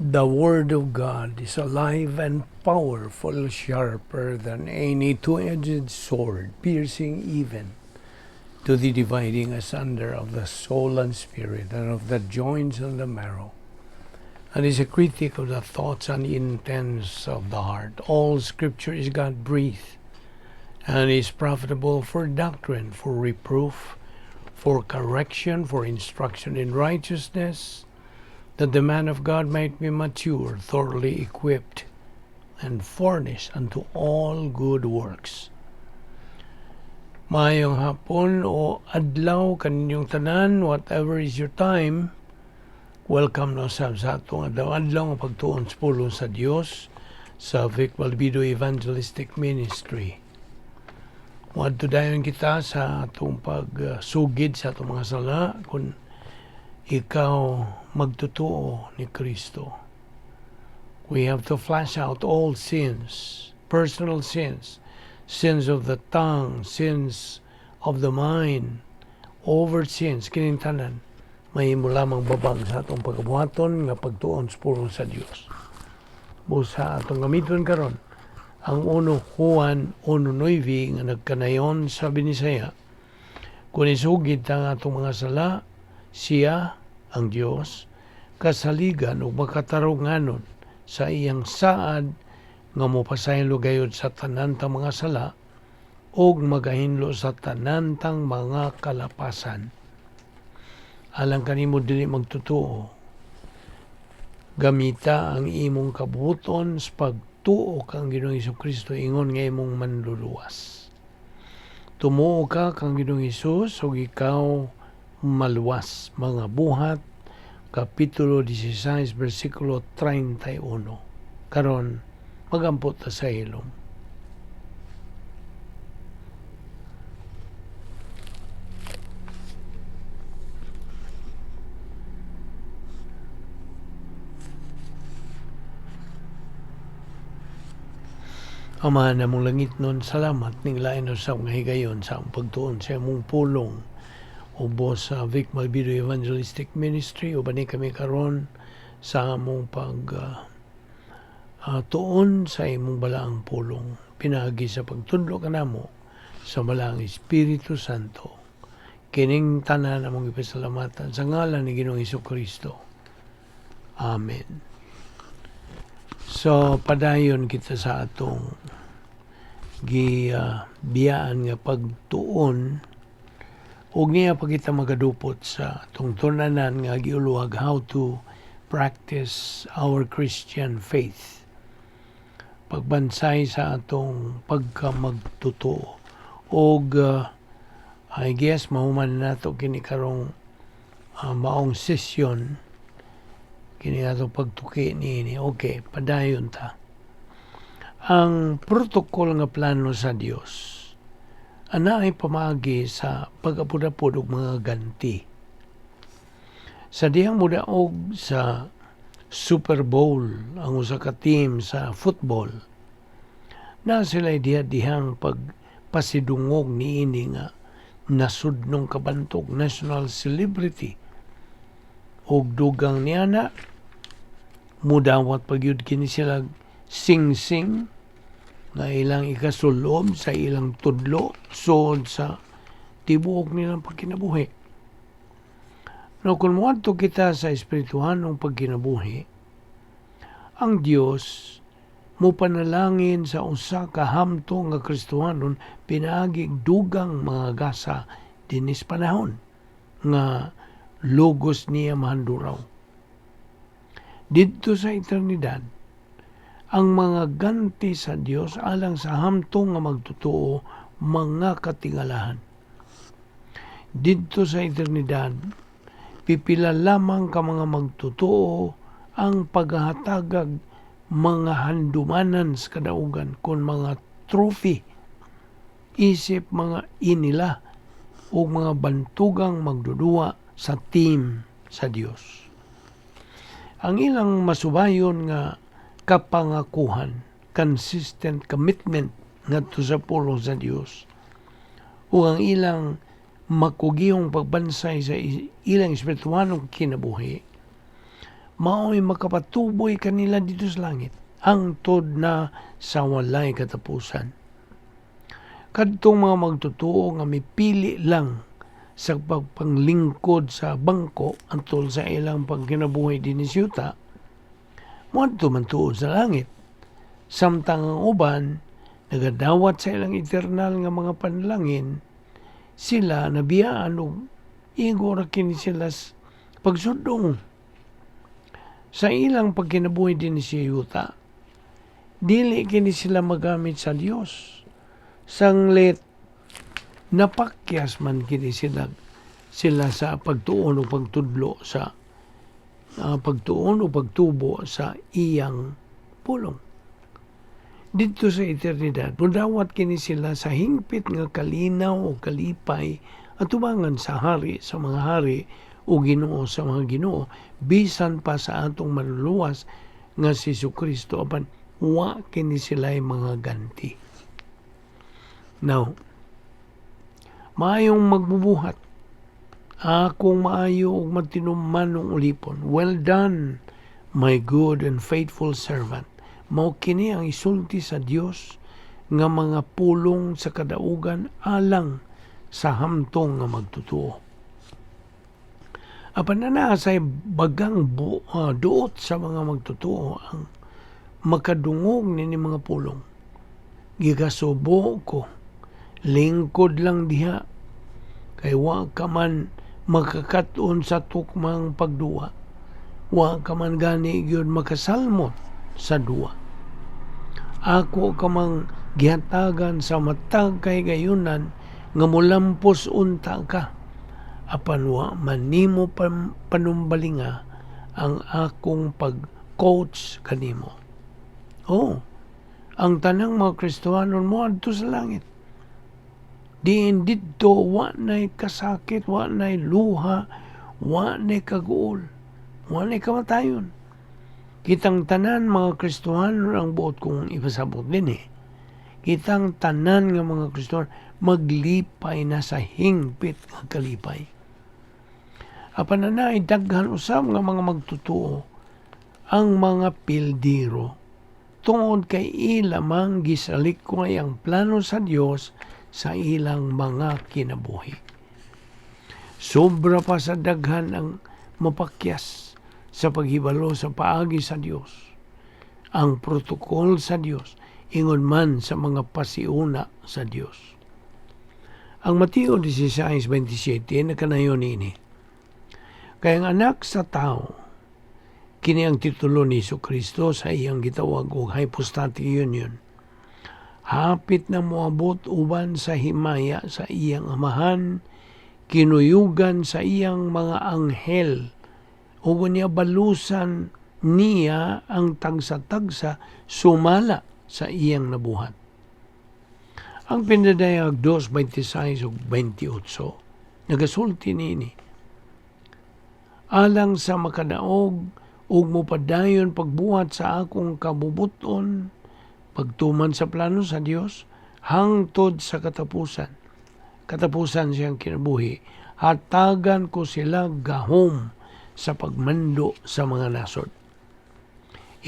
The Word of God is alive and powerful, sharper than any two-edged sword, piercing even to the dividing asunder of the soul and spirit, and of the joints and the marrow, and is a critic of the thoughts and intents of the heart. All Scripture is God-breathed, and is profitable for doctrine, for reproof, for correction, for instruction in righteousness, that the man of God might be mature, thoroughly equipped, and furnished unto all good works. Maayong hapon o adlaw kaninyong tanan, whatever is your time. Welcome na usab sa atong adlaw-adlaw nga pagtuon sa pulong sa Dios sa Vic Balbido Evangelistic Ministry. Moadto dayon kita sa atong pagsugid sa atong mga sala kung ikaw magtotoo ni Kristo. We have to flash out all sins, personal sins, sins of the tongue, sins of the mind, overt sins, kining tanan, mahimo lamang babag sa atong pagkabuhaton nga pagtuon sa pulong sa Dios. Busa atong gamiton karon ang 1 Juan 1:9 nga nagkanayon sa Binisaya. Kung isugid ta ang atong mga sala, siya, ang Dios, kasaligan ug makatarunganon sa iyang saad nga mopasaylo gayud sa tanan tang mga sala ug magahinlo sa tanan tang mga kalapasan. Alang kanimo dili magtotoo, gamita ang imong kabuton sa pagtuo kang Ginoong Hesus ingon nga imong manluluwas. Tumuo ka kang Ginoong Hesus ug ikaw maluwas. Mga Buhat, Kapitulo 16, versikulo 31. Karon, magampot ta sa hilom. Ama namong langit nun, salamat ning lain usab nga higayon sa among pagtuon sa imong pulong ubos sa Vic Malbido Evangelistic Ministry. Uban ni kami karon sa among pag tuon sa imong balaang pulong pinaagi sa pagtudlo kanamo sa balaang Espiritu Santo. Kining tanan among ipasalamatan sa ngalan ni Ginoong Hesukristo. Amen. So padayon kita sa atong gibiyaan nga pagtuon ug niya pa kita magadupot sa atong tunanan nga giuluhag how to practice our Christian faith. Pagbansay sa atong pagkamagtotoo. Og I guess mahuman nato kini karong maong session kini atong pagtuki niini. Okay, padayon ta. Ang protocol nga plano sa Dios ana ay pamaagi sa pag-apod-apod og mga ganti. Sa dihang modaog sa Super Bowl ang usa ka team sa football, na sila diha-dihang pagpasidungog niini nga nasudnong kabantog, national celebrity. Og dugang niana mudawat pa gyud kini sila sing-sing nga ilang ikasulob sa ilang tudlo sod sa tibuok nilang pagkinabuhi. No, kung moadto kita sa espirituhanong pagkinabuhi, ang Dios mopanalangin sa usa ka hamtong nga Kristohanon pinaagi dugang mga gasa dinis panahon nga logos niya mahanduraw. Didto sa eternidad, ang mga ganti sa Dios alang sa hamtong nga magtotoo mga katingalahan. Didto sa eternidad, pipila lamang ka mga magtotoo ang paghahatagag mga handumanan sa kadaugan kon mga trophy isip mga inila o mga bantugang magdudua sa team sa Dios. Ang ilang masubayon nga kapangakuhan, consistent commitment ngadto sa pulong sa Dios, ug ang ilang makugiyong pagbansay sa ilang espirituhanong kinabuhi, Mao'y makapatuboy kanila didto sa langit hangtod na sa walay katapusan. Kadtong mga magtotoo nga mipili lang sa pagpanglingkod sa bangko antol sa ilang pagkinabuhi dinhi sa yuta, moadto man tuod sa langit. Samtang ang uban nagadawat sa ilang eternal nga mga panlangin, sila nabiyaan og igo ra kini sila pagsudong sa ilang pagkinabuhi dinhi sa yuta. Dili kini sila magamit sa Dios. Sanglit napakyas man kini sila sa pagtuon o pagtudlo sa pagtuon o pagtubo sa iyang pulong. Didto sa eternidad, mudawat kini sila sa hingpit nga kalinaw o kalipay atubangan sa Hari sa mga hari o Ginoo sa mga ginoo, bisan pa sa atong Manluluwas nga si Kristo, apan wa kini sila mga ganti. Now, "Maayong magbubuhat, akong maayo ug matinumanong ulipon. Well done, my good and faithful servant." Mao kini ang isulti sa Dios nga mga pulong sa kadaugan alang sa hamtong nga magtotoo. Apan na sa bagang duot sa mga magtotoo ang makadungog nini mga pulong. "Gikasubo ko, lingkod lang diha, kay wa ka man makakaton sa tukmang pagduwa. Wa ka man gani gyud makasalmot sa duwa. Ako ka mang gihatagan sa matag kahigayunan nga mulampos unta ka. Apan wa man nimo panumbalinga ang akong pag-coach kanimo." Oh, ang tanang mga Kristohanon mo adto sa langit. Diin didto wa nay kasakit, wa nay luha, wa nay kaguol, wa nay kamatayon. Kitang tanan mga Kristohanon, ang buot kong ipasabot din eh. Kitang tanan nga mga Kristohanon maglipay na sa hingpit nga kalipay. Apan na daghan usab nga mga magtotoo ang mga pildiro tungod kay ila mang gisalikway ang plano sa Dios sa ilang mga kinabuhi. Sobra pa sa daghan ang mapakyas sa paghibalo sa paagi sa Dios, ang protokol sa Dios, ingon man sa mga pasiuna sa Dios. Ang Mateo 16:27 nakanayon niini. "Kay ang Anak sa Tao," kini ang titulo ni Kristo sa iyang gitawag og hypostatic union, "hapit na moabot uban sa himaya sa iyang Amahan, kinuyugan sa iyang mga anghel, ug niya balusan niya ang tagsa-tagsa sumala sa iyang nabuhat." Ang Pinadayag 2:26 ug 28 nagasulti niini. "Alang sa makadaog ug mopadayon pagbuhat sa akong kabubuton," pagtuman sa plano sa Dios hangtod sa katapusan, katapusan siyang kinabuhi, "hatagan ko sila gahom sa pagmando sa mga nasod.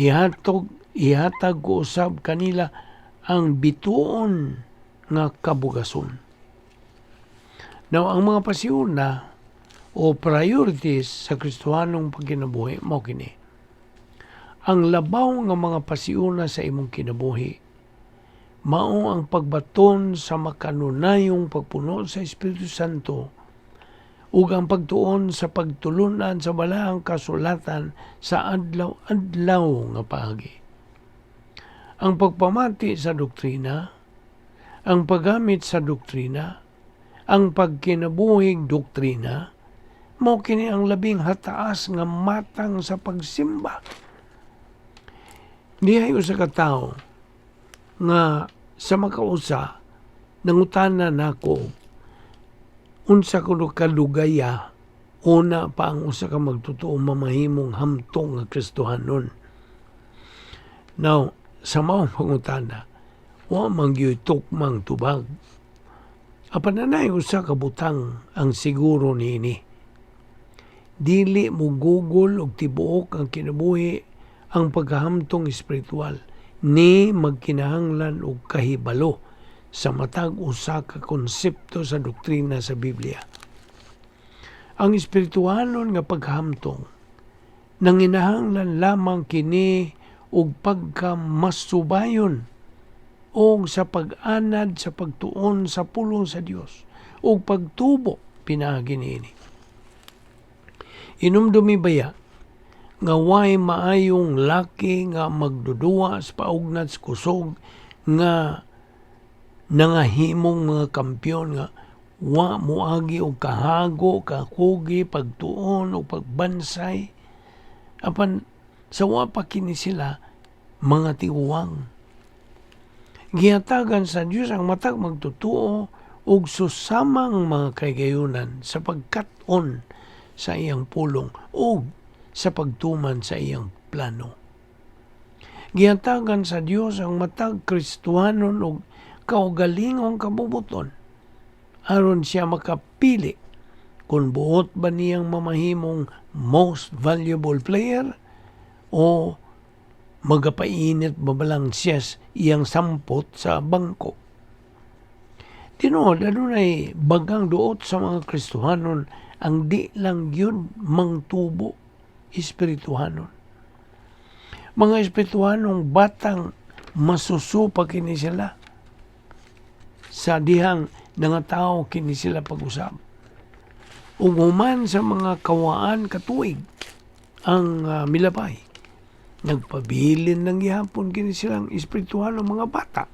Ihatag ko usab kanila ang bituon nga kabugason." Now, ang mga pasiuna o priorities sa Kristohanong pagkinabuhi mao kini. Ang labaw nga mga pasiuna sa imong kinabuhi mao ang pagbaton sa makanunayong pagpuno sa Espiritu Santo ug ang pagtuon sa pagtulunan sa Balaang Kasulatan sa adlaw-adlaw nga paagi. Ang pagpamati sa doktrina, ang paggamit sa doktrina, ang pagkinabuhig doktrina, mao kini ang labing hataas nga matang sa pagsimba. Dihay usa ka tawo nga sa makausa nangutana nako unsa kuno kadugaya una pa ang usa ka magtotoo mamahimong hamtong nga Kristohanon. Now, sa maong pangutana, wa man gyud tukmang tubag. Apan anay usa ka butang ang siguro niini. Dili mugugol og tibuok ang kinabuhi ang pagkahamtong espiritual ni magkinahanglan og kahibalo sa matag usa ka konsepto sa doktrina sa Biblia. Ang espirituhanon nga pagkahamtong nanginahanglan lamang kini og pagkamasubayon og sa pag-anad sa pagtuon sa pulong sa Dios ug pagtubo pinaagi niini. Inumdumi baya nga way maayong laki nga magduduwa sa paugnat sa kusog nga nangahimong mga kampiyon nga wa moagi og kahago, kakugi, pagtuon o pagbansay. Apan sa wa pa kini sila mga tiguwang. Gihatagan sa Dios ang matag magtutuo og susamang mga kahigayunan sa pagkat-on sa iyang pulong ug sa pagtuman sa iyang plano. Gihatagan sa Dios ang matag Kristohanon og kaugalingong kabubuton aron siya makapili kung buot ba niyang mamahimong most valuable player o magapainit ba lang siya iyang sampot sa bangko. Tinuod, adunay bagang duot sa mga Kristohanon ang di lang yun mangtubo espirituhanon. Mga espirituhanong batang masuso pa kini sila sa dihang nangatao kini sila pag-usab. Ug human sa mga kawaan katuig ang milabay, nagpabilin ng gihapon kini silang espirituhanong mga bata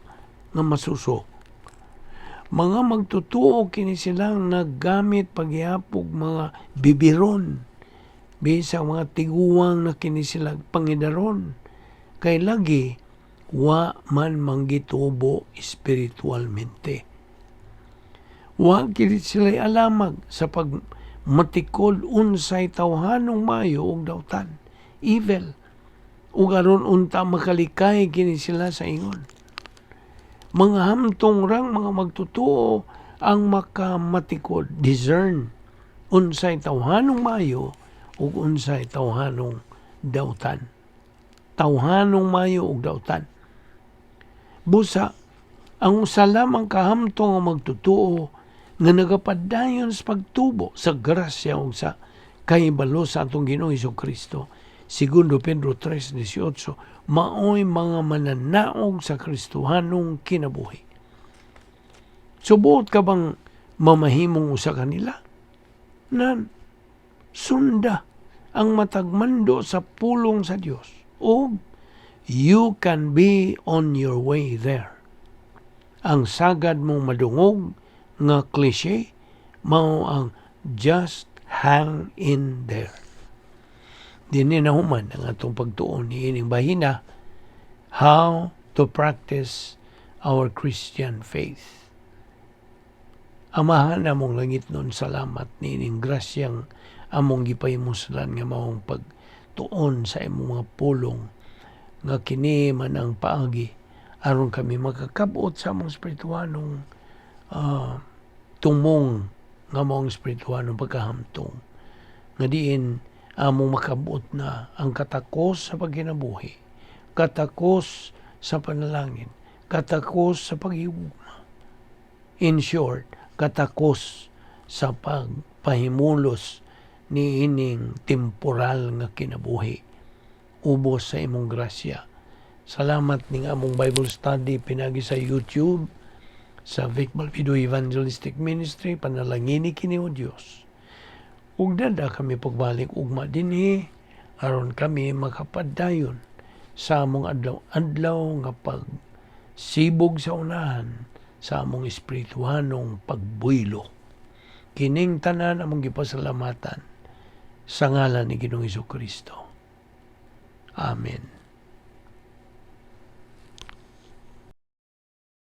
nga masuso. Mga magtutuo kini silang naggamit paghihapog mga bibiron, bisag mga tiguwang na kini sila pangidaron, kay lagi wa man manggitubo espiritualmente. Wa kini sila alamag sa pagmatikod unsay tawhanong maayo ug dautan, evil, ug aron unta makalikay kini sila sa ingon. Mga hamtong rang mga magtutuo ang makamatikod, discern unsay tawhanong maayo ug unsay tawhanong dautan. Tawhanong maayo ug dautan. Busa, ang usa lamang kahamtong ang magtutuo nga nagapadayon sa pagtubo sa grasya ug sa kahibalo sa atong Ginoong Kristo, Segundo Pedro 3:18, maoy mga mananaog sa Kristohanong kinabuhi. Subuot ka bang mamahimong usa kanila? Nan, sunda ang matagmando sa pulong sa Dios o you can be on your way there. Ang sagad mong madungog nga cliche mao ang "Just hang in there." Dinhi na human ang atong pagtuon niining bahina, How to Practice Our Christian Faith. Amahan among langitnon, salamat niining grasyang among gipahimuslan nga maong pagtuon sa imong mga pulong nga kini man ang paagi aron kami makakabot sa among espirituhanong tumong nga maong espirituhanong pagkahamtong nga diin among makabot na ang katakos sa pagkinabuhi, katakos sa panalangin, katakos sa paghigugma. In short, katakos sa pagpahimulos ni ining temporal nga kinabuhi ubos sa imong grasya. Salamat ning among Bible study pinagi sa YouTube sa Vic Balbido Evangelistic Ministry. Panalangini kini, o Dios. Ug dada kami pagbalik ugma dinhi aron kami makapadayon sa among adlaw-adlaw nga pagsibog sa unahan sa among espirituhanong pagbuylo. Kining tanan among gipasalamatan sa ngalan ni Ginoong Kristo. Amen.